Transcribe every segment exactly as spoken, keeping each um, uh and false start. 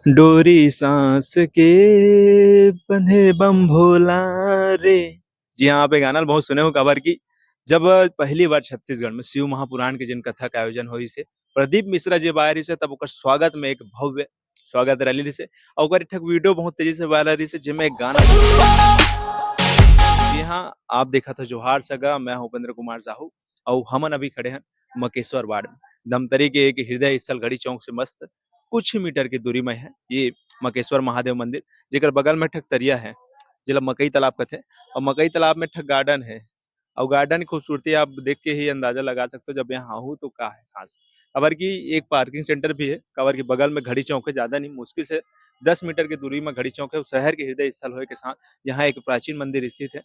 डोरी सांस के बंधे बम भोला रे। जी हाँ, आप ये गाना ल बहुत सुने हो, काबर कि जब पहली बार छत्तीसगढ़ में शिव महापुराण के जिन कथा के आयोजन होइस हे, प्रदीप मिश्रा जी आए रहिस हे, तब ओकर स्वागत में एक भव्य स्वागत रैली रहिस हे, अउ ओकर एक ठक वीडियो बहुत तेजी से वायरल रहिस हे, जेमे एक गाना, जी हाँ, आप देखत हो जोहार सगा, मैं हूं उपेंद्र कुमार साहू, अउ हमन अभी खड़े हैं मकेश्वर वार्ड में। धमतरी के एक हृदय स्थल घड़ी चौक से मस्त कुछ ही मीटर की दूरी में है ये मकेश्वर महादेव मंदिर, जेकर बगल में ठक तरिया है, जेला मकई तालाब कथे, अउ मकई तालाब में ठक गार्डन है। अउ गार्डन की खूबसूरती आप देख के ही अंदाजा लगा सकते हो, जब यहाँ आहू तो का है खास। काबर कि एक पार्किंग सेंटर भी है, काबर कि बगल में घड़ी चौक है, ज्यादा नहीं, मुश्किल से दस मीटर की दूरी में घड़ी चौक है। शहर के हृदय स्थल होए के साथ यहाँ एक प्राचीन मंदिर स्थित है,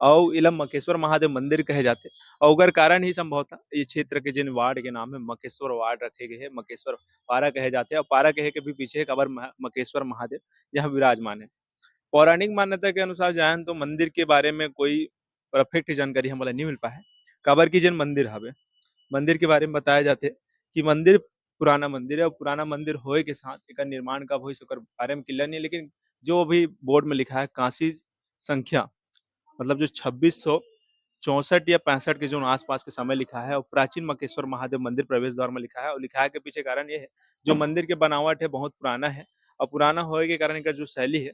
अउ इला मकेश्वर महादेव मंदिर कहे जाथे। अउ ओकर कारण ही संभवतः ये क्षेत्र के जिन वार्ड के नाम है मकेश्वर वार्ड रखे गए हैं, मकेश्वर पारा कहे जाथे। अउ पारा कहे के भी पीछे काबर महा-, मकेश्वर महादेव यहाँ विराजमान है। पौराणिक मान्यता के अनुसार जान तो मंदिर के बारे में कोई परफेक्ट जानकारी हमला नहीं मिल पाए, काबर कि जेन मंदिर हवे, मंदिर के बारे में बताया जाथे कि मंदिर पुराना मंदिर है, और पुराना मंदिर होए के साथ एकर निर्माण कब होइस, ओकर बारे में क्लियर नहीं है, लेकिन जो अभी बोर्ड में लिखा है, कांसी संख्या, मतलब जो छब्बीस सौ चौसठ या पैंसठ के जो आसपास के समय लिखा है, और प्राचीन मकेश्वर महादेव मंदिर प्रवेश द्वार में लिखा है, और लिखा है के पीछे कारण ये है, जो मंदिर के बनावट है, बहुत पुराना है, और पुराना होए के कारण एकर जो शैली है,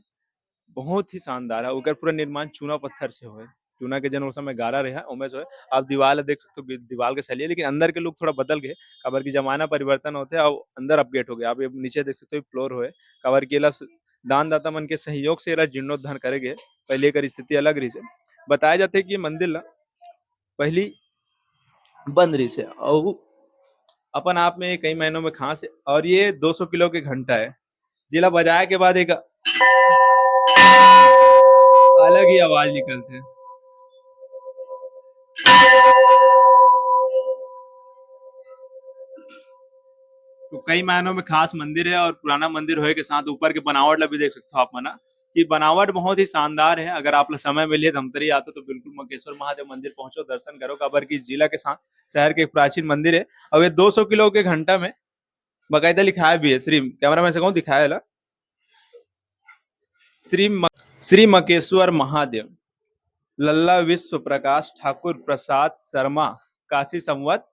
बहुत ही शानदार है। ओकर पूरा निर्माण चूना पत्थर से होए, चूना के जन उस समय गारा रहे, ओमे से होए। आप दीवाल देख सकते हो, दीवाल के शैली है, लेकिन अंदर के लुक थोड़ा बदल गए, काबर की जमाना परिवर्तन होते, अब अंदर अपडेट हो गया। आप ये नीचे देख सकते हो, फ्लोर होए, काबर की एला स-, दानदाता मन के सहयोग से एला जीर्णोद्धार करे गए। पहले एकर स्थिति अलग रहिस हे। बताया जाथे कि ये मंदिर ला पहली बंद रहिस हे, अउ अपन आप में कई मायनों में खास है। और ये दो सौ किलो के घंटा है, जेला बजाए के बाद एक अलग ही आवाज निकलथे। तो कई मायनों में खास मंदिर है, और पुराना मंदिर होए के साथ ऊपर के बनावट ला भी देख सकते हो आप मन ह, कि बनावट बहुत ही शानदार है। अगर आप ला समय मिले, धमतरी आते हो, तो बिल्कुल मकेश्वर महादेव मंदिर पहुंचो, दर्शन करो, काबर की जिला के साथ शहर के एक प्राचीन मंदिर है। और ये दो सौ किलो के घंटा में बाकायदा लिखाया भी है, श्री, कैमरामैन से कहूँ दिखाया ला, श्री म-, श्री मकेश्वर महादेव, लल्ला विश्व प्रकाश ठाकुर प्रसाद शर्मा, काशी संवत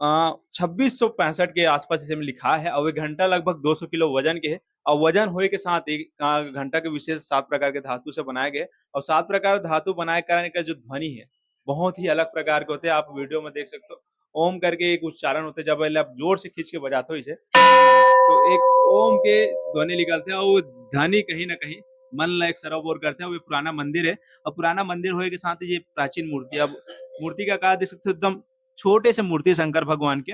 अ, छब्बीस सौ पैंसठ के आसपास इसे में लिखा है, और ये घंटा लगभग दो सौ किलो वजन के है, और वजन होए के साथ ही, अ, घंटा के विशेष सात प्रकार के धातु से बनाए गए, और सात प्रकार धातु बनाए के कारण एकर जो ध्वनि है, बहुत ही अलग प्रकार के होते हैं। आप वीडियो में देख सकते हो, ओम करके एक उच्चारण होते, जब एला आप जोर से खींच के बजाते हो इसे, तो एक ओम के ध्वनि निकलते हैं, और वो ध्वनि कहीं ना कहीं मन ला एक सरोवर करते हैं। वो पुराना मंदिर है, और पुराना मंदिर होए के साथ ही ये प्राचीन मूर्ति, अब मूर्ति का आकार देख सकते हो, एकदम छोटे से मूर्ति शंकर भगवान के।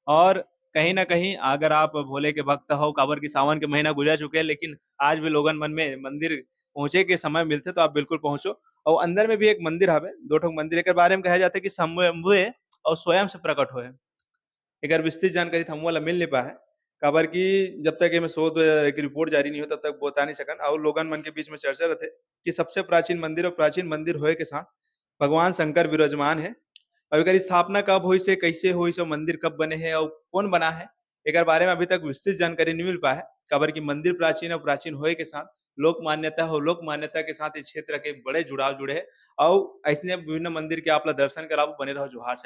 और कहीं ना कहीं अगर आप भोले के भक्त हो, काबर की सावन के महीना गुजर चुके हैं, लेकिन आज भी लोगन मन में मंदिर पहुंचे के समय मिलते तो आप बिल्कुल पहुंचो। और अंदर में भी एक मंदिर हवे, दो ठो मंदिर, एकर बारे में कहा जाता है कि शंभु है और स्वयं से प्रकट होए। एकर विस्तृत जानकारी तो हमन ला मिल नहीं पाए, काबर कि जब तक एमे शोध, एक रिपोर्ट जारी नहीं हो, तब तक बता नहीं सकन। और लोगन मन के बीच में चर्चा रहते कि सबसे प्राचीन मंदिर और प्राचीन मंदिर होए के साथ भगवान शंकर विराजमान है। अब एकर स्थापना कब होइस हे, कैसे होइस हे, मंदिर कब बने हे और कौन बना है, एकर बारे में अभी तक विस्तृत जानकारी नहीं मिल पाए है, काबर कि मंदिर प्राचीन और प्राचीन होए के साथ लोक मान्यता हो, लोक मान्यता के साथ इस क्षेत्र के बड़े जुड़ाव जुड़े हैं। और ऐसने विभिन्न मंदिर के आप ला दर्शन कराबो, बने रहो जोहार से।